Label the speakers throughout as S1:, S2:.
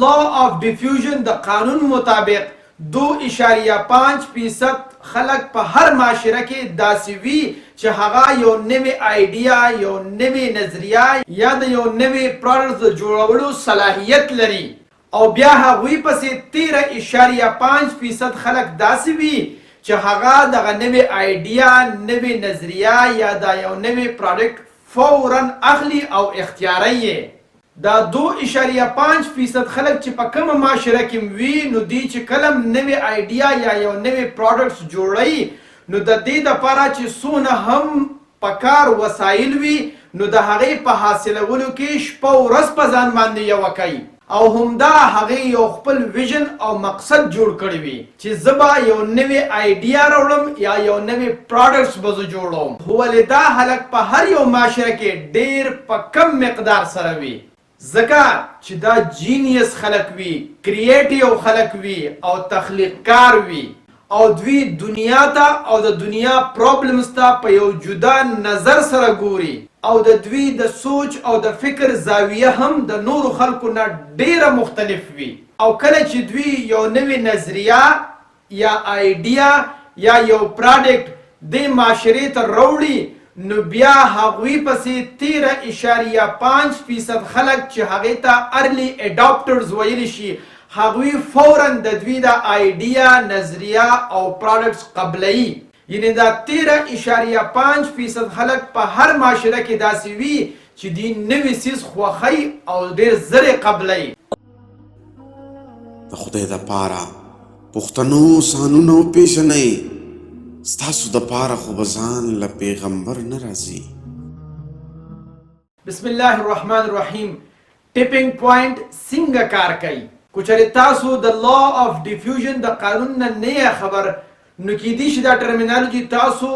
S1: لا اف ډیفیوژن د قانون مطابق 2.5% خلک په هر معاشره کې داسې وي چې هغه یو نوې آیډیا، یو نوې نظریه یا د یو نوې پروډکټ د جوړولو صلاحیت لري، او بیا هغوی پسې 13.5% خلک داسې وي چې هغه دغه نوې آیډیا، نوې نظریه یا دا یو نوې پروډکټ فوراً اخلي او اختیاروي یې. دا 2.5% خلک چې په کومه معاشره کې وي، نو دوی چې کله نوې آیډیا یا یو نوې پروډکټس جوړوي، نو د دې دپاره چې څونه هم په کار وسایل وي، نو د هغې په حاصلولو کې شپه ورځ په ځان باندې یوه کوي، او همدا هغې یو خپل ویژن او مقصد جوړ کړی وي چې زه به یو نوې آیډیا راوړم یا یو نوې پروډکټس به زه جوړوم. خو ولې دا خلک په هر یو معاشره کې ډیر په کم مقدار سره وي؟ ځکه چې دا جینیس خلک وي، کریټیو خلک وي او تخلیقکار وي، او دوی دنیا ته او د دنیا پرابلمز ته په یو جدا نظر سره ګوري، او د دوی د سوچ او د فکر زاویه هم د نورو خلکو نه ډیره مختلف وي. او کله چې دوی یو نوې نظریه یا آیډیا یا یو پروډکټ دې معاشرې ته راوړي، نو بیا هغوی پسې 13.5% خلک چې هغې ته ارلی اډاپټرز ویلی شي، هغوی فوراً د دوی د آیډیا، نظریه او پروډکټس قبلوي. یعنی دا 13.5% خلک په هر معاشره کې داسې وي چې دوی نوی څیز خوښوي او ډېر زر یې قبلوي.
S2: د خدای دپاره پښتنو ځانونه وپېژنئ، ستاسو دپاره خو به ځان له پیغمبر نه راځي.
S1: بسم الله الرحمن الرحیم. ټیپینګ پوینټ څنګه کار کوي؟ که چېرې تاسو د لا اف ډیفیوژن د قانون نه نه یې خبر، نو کیدی شي دا ټرمینالوجي تاسو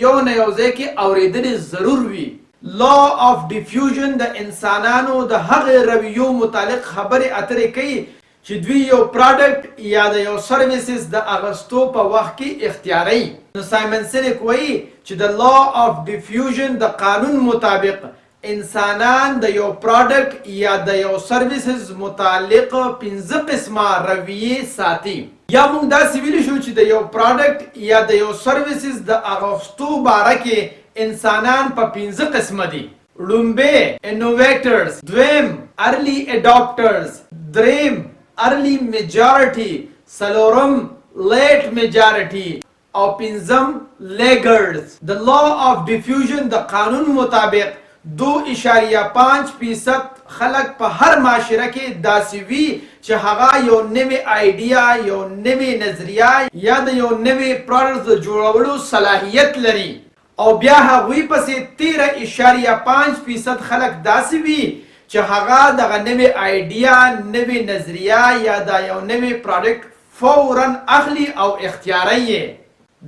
S1: یو نه یو ځای کې اورېدلې ضرور وي. لا اف ډیفیوژن د انسانانو د هغې رویو متعلق خبرې اترې کوي چې دوی یو پروډکټ یا د یو سرویسز د اغستو په وخت کې اختیاروي. نو سایمن سینک وایي چې د لا اف ډیفیوژن د قانون مطابق انسانان د یو پروډکټ یا د یو سرویسز متعلق 5 قسمه رویې ساتي. یا موږ داسې ویلی شو چې د یو پروډکټ یا د یو سرویسز د اغوستو باره کې انسانان په 5 قسمه دي. ړومبی انوویټرز، دویم ارلی اډاپټرز، دریم ارلی میجارټي، څلورم لیټ میجارټي او پنځم لیګرز. د لا اف ډیفیوژن د قانون مطابق 2.5% خلک په هر معاشره کې داسې وي چې هغه یو نوې آیډیا، یو نوې نظریه یا د یو نوې پروډکټ د جوړولو صلاحیت لري، او بیا هغوی پسې 13.5% خلک داسې وي چې هغه دغه نوې آیډیا، نوې نظریه یا دا یو نوې پروډکټ فوراً اخلي او اختیاروي یې.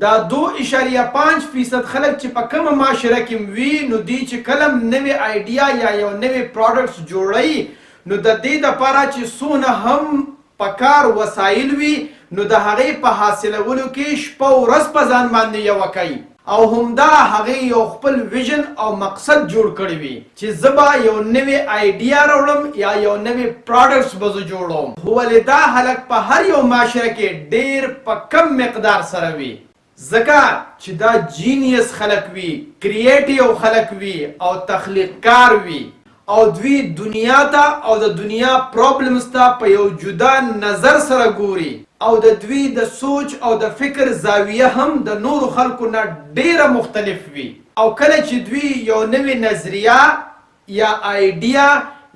S1: دا 2.5% خلک چې په کومه معاشره کې وي، نو دوی چې کله نوې آیډیا یا یو نوې پروډکټس جوړوي، نو د دې دپاره چې څونه هم په کار وسایل وي، نو د هغې په حاصلولو کې شپه ورځ په ځان باندې یوه کوي، او همدا هغې یو خپل ویژن او مقصد جوړ کړی وي چې زه به یو نوې آیډیا راوړم یا یو نوې پروډکټس به زه جوړوم. خو ولې دا خلک په هر یو معاشره کې ډېر په کم مقدار سره وي؟ ځکه چې دا جینیس خلک وي، کریټیو خلک وي او تخلیقکار وي، او دوی دنیا ته او د دنیا پرابلمز ته په یو جدا نظر سره ګوري، او د دوی د سوچ او د فکر زاویه هم د نورو خلکو نه ډیره مختلف وي. او کله چې دوی یو نوې نظریه یا آیډیا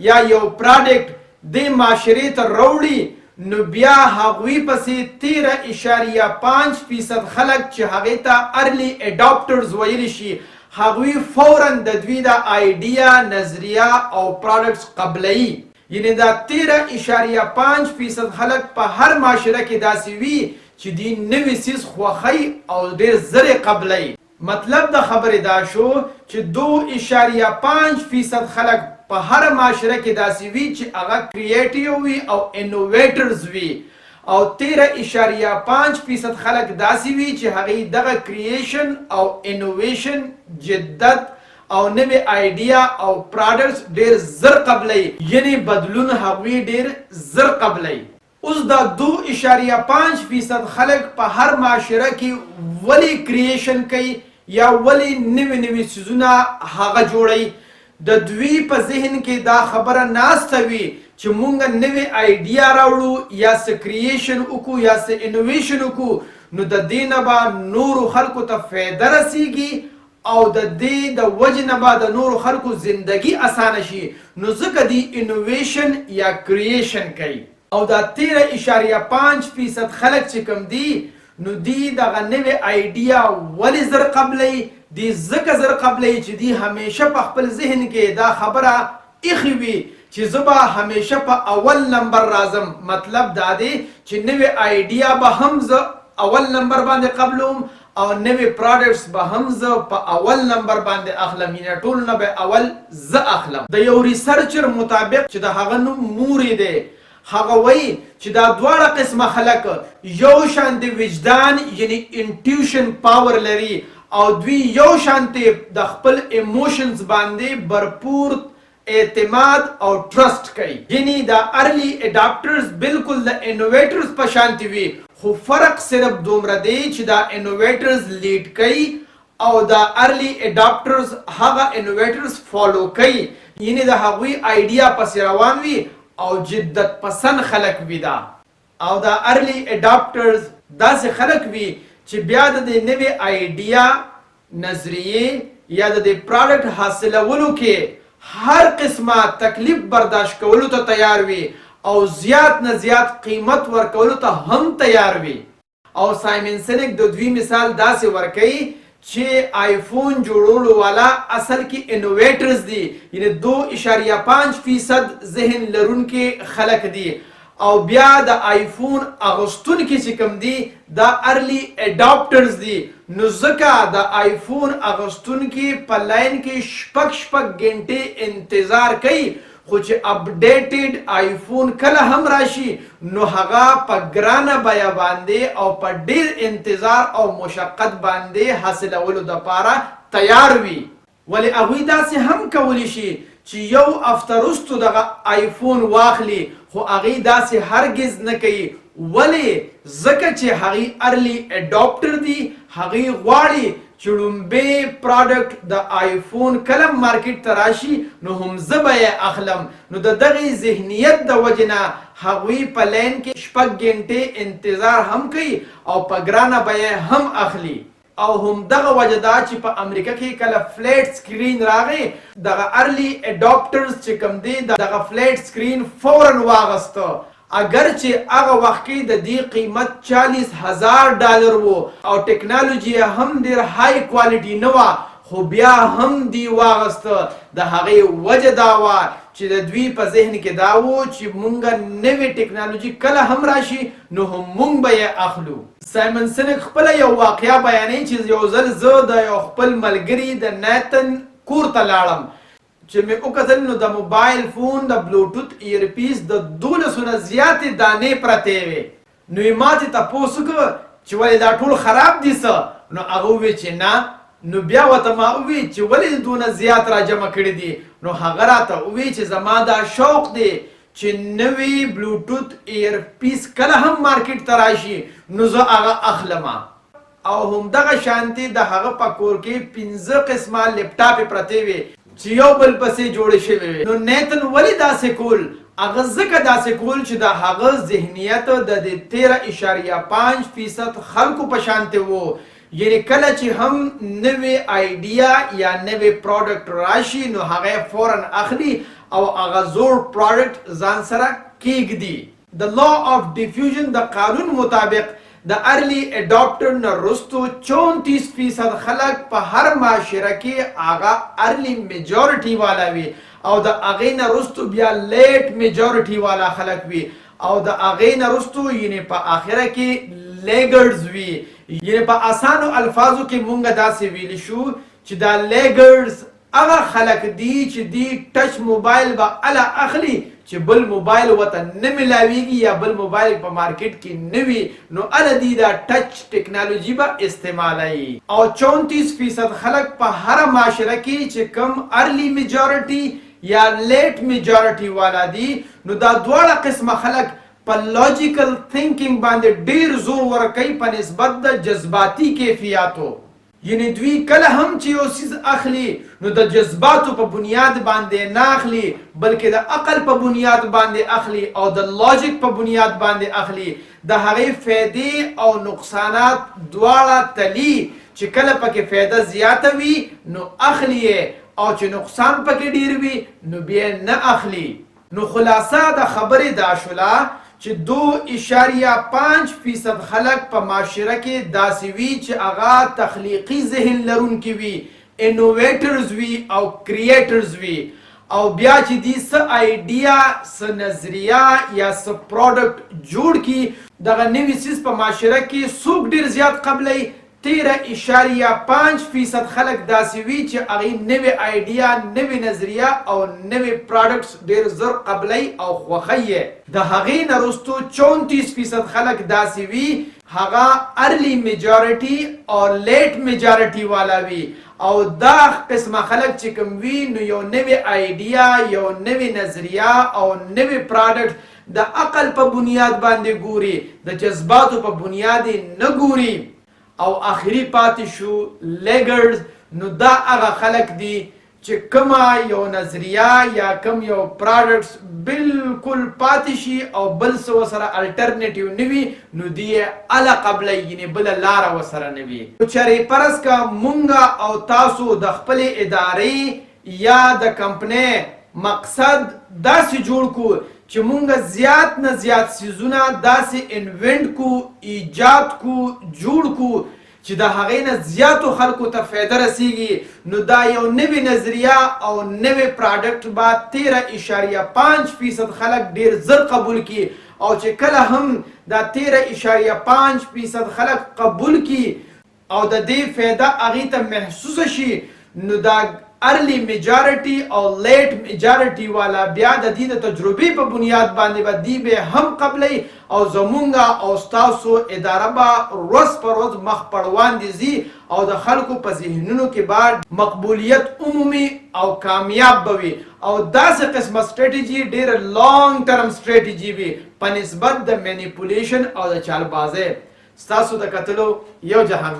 S1: یا یو پروډکټ دې معاشرې ته راوړي، نو بیا هغوی پسې 13.5% خلک چې هغې ته ارلی اډاپټرز ویلی شي، هغوی فوراً د دوی د آیډیا، نظریه او پروډکټس قبلوي. یعنی دا 13.5% خلک په هر معاشره کې داسې وي چې دوی نوی څیز خوښوي او ډېر زر یې قبلوي. مطلب د خبرې دا شو چې 2.5% خلک په هر معاشره کې داسې وي چې هغه کریټیو وي او انوویټرز وي، او 13.5% خلک داسې وي چې هغوی دغه کریشن او انوویشن، جدت او نوې آیډیا او پراډکټس ډیر زر قبلوي، یعنی بدلون هغوی ډیر زر قبلوي. اوس دا 2.5 فیصد خلک په هر معاشره کې ولې کریشن کوي یا ولې نوي نوي څیزونه هغه جوړوي؟ د دوی په ذهن کې دا خبره ناسته وي چې مونږ نوې آیډیا راوړو یا څه کریشن وکړو یا څه انوویشن وکړو، نو د دې نه به نورو خلکو ته فایده رسیږي او د دې د وجې نه به د نورو خلکو زندگی اسانه شي، نو ځکه دی انوویشن یا کریشن کوي. او دا 13.5 فیصد خلک چې کوم دي، نو دی دغه نوې آیډیا ولې زر قبلوي؟ دی ځکه زر قبلوي چې دی همیشه په خپل ذهن کې دا خبره ایښې وي چې زه به همیشه په اول نمبر راځم. مطلب دا دی چې نوې آیډیا به هم زه اول نمبر باندې قبلوم او نوې پراډکټس به هم زه په اول نمبر باندې اخلم، یعنی ټول نه به اول زه اخلم. د یو ریسرچر مطابق چې د هغه نوم موري دی، هغه وایي چې دا دواړه قسمه خلک یو شان د وجدان یعنی انټیوشن پاور لري او دوی یو شانتې د خپل ایموشنز باندې برپور اعتماد او ټرست کوي. یعنی دا ارلی اډاپټرز بالکل د انوویټرز په شانتې وي، خو فرق صرف دومره دی چې دا انوویټرز لیډ کوي او دا ارلی اډاپټرز هغه انوویټرز فالو کوي، یعنی د هغوی آیډیا پسې روان وي او جدت پسند خلک وي دا. او دا ارلی اډاپټرز داسې خلک وي چې بیا د دې نوې آیډیا، نظریې یا د دې پراډکټ حاصلولو کې هر قسمه تکلیف برداشت کولو ته تیار وي او زیات نه زیات قیمت ورکولو ته هم تیار وي. او سایمن سینک د دوی مثال داسې ورکوي چې آیفون جوړولو والا اصل کې انوویټرز دي، یعنی 2.5 فیصد ذهن لرونکي خلک دي، او بیا د آیفون اغوستونکي چې کوم دي، دا ارلی اډاپټرز دي، نو ځکه د آیفون اغوستونکي په لاین کې شپږ شپږ ګنټې انتظار کوي، خو چې اپډیټډ آیفون کله هم راشي، نو هغه په ګرانه بیه باندې او په ډیر انتظار او مشقت باندې حاصلولو دپاره تیار وي. ولې هغوی داسې هم کولی شي چې یو هفته وروسته دغه آیفون واخلي، خو هغوی داسې هرګز نه کوي. ولې؟ ځکه چې هغوی ارلی اډاپټر دي. هغوی غواړي چې ړومبی پراډکټ د آیفون کله مارکیټ ته راشي، نو هم زه به یې اخلم. نو د دغې ذهنیت د وجې نه هغوی په لاین کې 6 ګنټې انتظار هم کوي او په ګرانه بیه هم اخلي. او هم دغه وجه ده چې په امریکا کې کله فلیټ سکرین راغی، دغه ارلی اډاپټرز چې کوم دی، دغه فلیټ سکرین فورا واغسته، اگر چې هغه وخت کې د دې قیمت 40,000 ډالر وو او ټکنالوژي هم ډیر های کوالټي نه وه، خو بیا هم دی واغسته. د هغې وجه دا وه چې د دوی په ذهن کې دا وو چې مونږ نوې ټکنالوژي کله هم راشي، نو هم مونږ به یې اخلو. سایمن سینک خپله یو واقعه بیانوي چې یو ځل زه د یو خپل ملګري د نیتن کور ته لاړم. چې مې وکتل، نو د موبایل فون د بلوټوت ایرپیس د 12 نه زیاتې دانې پرتې وې. نو یې ما ترې تپوس وکړ چې ولې دا ټول خراب دي څه؟ نو هغه وویل چې نه. نو بیا ورته ما وویل چې ولې دې دونه زیات را جمع کړي دي؟ نو هغه راته وویل چې زما دا شوق دی چې نوی بلوټوت ایرپیس کله هم مارکیټ ته راشي، نو زه هغه اخلم. او هم دغه شانتې د هغه په کور کې پنځه قسمه لپټاپې پرتې وې چې یو بل پسې جوړې شوې وې. نو نیتن ولې داسې کول؟ هغه ځکه داسې کول چې د هغه ذهنیت د دې 13.5 فیصد خلکو په شانتې وو، یعنی کله چې هم نوې آیډیا یا نوې پروډکټ راشي، نو هغه فورا اخلي او هغه زوړ پروډکټ ځان سره کیږدي. د لا آف ډیفیوژن د قانون مطابق د ارلی اډاپټر نه رستو 34% خلک په هر معاشره کې هغه ارلی میجورټي والا وي، او د هغې نه رستو بیا لیټ میجورټي والا خلک وي، او د هغې نه رستو یعنی په آخره کې لیګرز وي. یعنی په اسانو الفاظو کې مونږ داسې ویلی شو چې دا لیګرز هغه خلک دي چې دی ټچ موبایل به اله اخلي. چې بل موبایل ورته نه ملاویږي یا بل موبایل په مارکیټ کې نه وي، نو هله دی دا ټچ ټکنالوژي به استعمالوي. او 34% خلک په هره معاشره کې چې کوم ارلی میجورټي یا لیټ میجورټي والا دي، نو دا دواړه قسمه خلک په لاجیکل ثینکینګ باندې ډیر زور ورکوي په نسبت د جذباتي کیفیاتو. یعنی دوی کله هم چې یو څیز اخلي نو د جذباتو په بنیاد باندې نه اخلي، بلکې د عقل په بنیاد باندې اخلي او د لاجیک په بنیاد باندې اخلي. د هغې فایدې او نقصانات دواړه تلي، چې کله پکې فایده زیاته وي نو اخلي یې، او چې نقصان پکې ډیر وي نو بیا نه اخلي. نو خلاصه د خبرې دا شوله چې 2.5% خلک په معاشره کې داسې وي چې هغه تخلیقي ذهن لرونکي وي، انوویټرز وي او کریټرز وي، او بیا چې دی څه آیډیا، څه نظریه یا څه پروډکټ جوړ کی، دغه نوي څیز په معاشره کې څوک ډیر زیات قبلوي؟ 13.5% خلک داسې وي چې هغوی نوې آیډیا، نوې نظریه او نوې پروډکټس ډېر زر قبلوي او خوښوي یې. د هغې نه وروسته 34% خلک داسې وي، هغه ارلی میجورټي او لیټ میجورټي والا وي، او دا قسمه خلک چې کوم وي نو یو نوې آیډیا، یو نوې نظریه او نوې پروډکټ د عقل په بنیاد باندې ګوري، د جذباتو په بنیاد یې نه ګوري. او آخري پاتې شو لیګرز، نو دا هغه خلک دي چې کومه یو نظریه یا کوم یو پروډکټس بالکل پاتې شي او بل څه ورسره الټرنیټیو نه وي، نو دی یې هله قبلوي، یعنې بله لاره ورسره نه وي. نو چېرې فرض که مونږ او تاسو د خپلې ادارې یا د کمپنۍ مقصد داسې جوړ کو چې مونږ زیات نه زیات څیزونه داسې انوینټ کو، ایجاد کو، جوړ کو چې د هغې نه زیاتو خلکو ته فایده رسیږي، نو دا یو نوې نظریه او نوې پروډکټ به 13.5% خلک ډیر زر قبول کړي. او چې کله هم دا 13.5% خلک قبول کړي او د دې فایده هغې ته محسوسه شي، نو دا ارلی میجارټي او لیټ میجارټي والا بیا د دې د تجربې په بنیاد باندې به دی به هم قبلوي، او زمونږ او ستاسو اداره به ورځ پر ورځ مخ پر وړاندې ځي او د خلکو په ذهنونو کې به مقبولیت عمومي او کامیاب به وي. او داسې قسمه سټریټجي ډیره لانګ ټرم سټریټجي وي په نسبت د مینیپولیشن او د چالبازۍ. ستاسو د کتلو یو جهان.